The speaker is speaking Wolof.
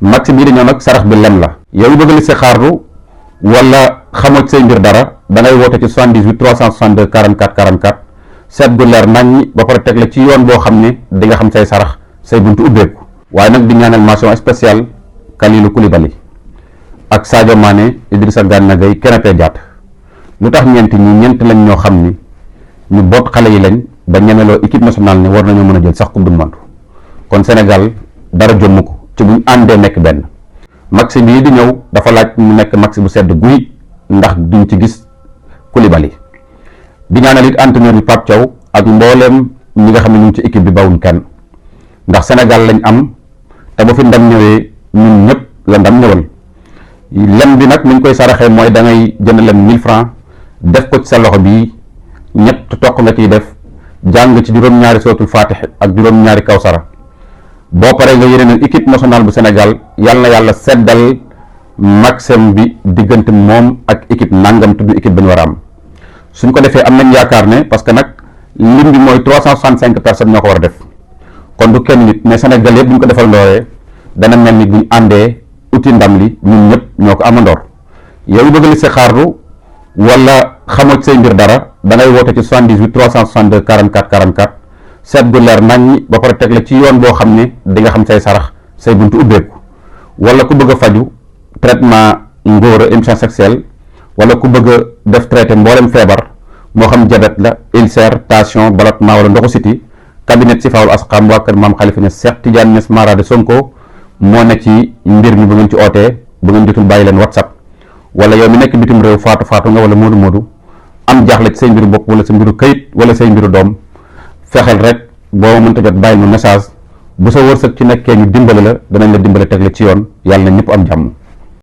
max bii di ñëw nag sarax bi lem la. yow yu bëgg li si xaarlu wala xamoo say mbir dara da ngay woote ci 78 362 44 44 seet gu leer nañ ba pare teg la ci yoon boo xam ne di nga xam say sarax say buntu ubbeeku. waaye nag di ñaanal mention spéciale Kalilou Koulibaly ak Sadio Mané Idrissa Gana Gueye Krépin Diatta lu tax ñeent lañ ñoo xam ni ñu boot xale yi lañ ba ñemeloo équipe nationale ne war nañoo mën a jël sax coupe du monde kon Sénégal dara jomm ko ci buñ àndee nekk benn. match bii di ñëw dafa laaj mu nekk match bu sedd guy ndax duñ ci gis Koulibaly di ñaanal it entraîneur bi Pape Thiaw ak mbooleem ñi nga xam ne ñu ngi ci équipe bi bawuñ kenn ndax Sénégal lañ am te bu fi ndam ñëwee ñun ñëpp la ndam ñëwal. lem bi nag ni ñu koy saraxee mooy da ngay jënd lem 1000 francs def ko ci sa loxo bii ñett toq nga ciy def jàng ci juróom-ñaari sootul Fatih ak juróom-ñaari Kawsara boo paree nga yéene équipe nationale bu Sénégal yàlla na yàlla seddal maxem bi diggante moom ak équipe nangam tudd équipe bi ñu war a am suñ ko defee am nañ yaakaar ne parce que nag lim bi mooy 365 personnes ñoo ko war a def kon du kenn nit mais Sénégal yëpp bu ñu ko defal ndooree dana mel ni buñ àndee uti ndam li ñun ñëpp ñoo ko amandoor. yow bëgg li si xaarlu wala xamoo say mbir dara da ngay woote ci 78 362 44 44 seet gu leer nañ ba pare teg la ci yoon boo xam ne di nga xam say sarax say buntu ubbeeku. wala ku bëgg a faju traitement ngóora impuissance sexuelle wala ku bëgg a def traité mboolem feebar moo xam diabète la ulcère tension ballonnement wala ndoxu siti cabinet si fawul asqam waa kër maam Khalifa Niass Cheikh Tidiane Niass Mara de Sonko moo ne ci mbir mi bu ngeen ci ootee bu ngeen jotul bàyyi leen WhatsApp. wala yow mi nekk bitim réew faatu nga wala moodu am jaaxle ci say mbiru bopp wala sa mbiru këyit wala say mbiru doom fexeel rek boo mënta jot bàyyil ma message bu sa wërsëg ci nekkee ñu dimbale la danañ la dimbale teg la ci yoon yàlla na ñëpp am jàmm.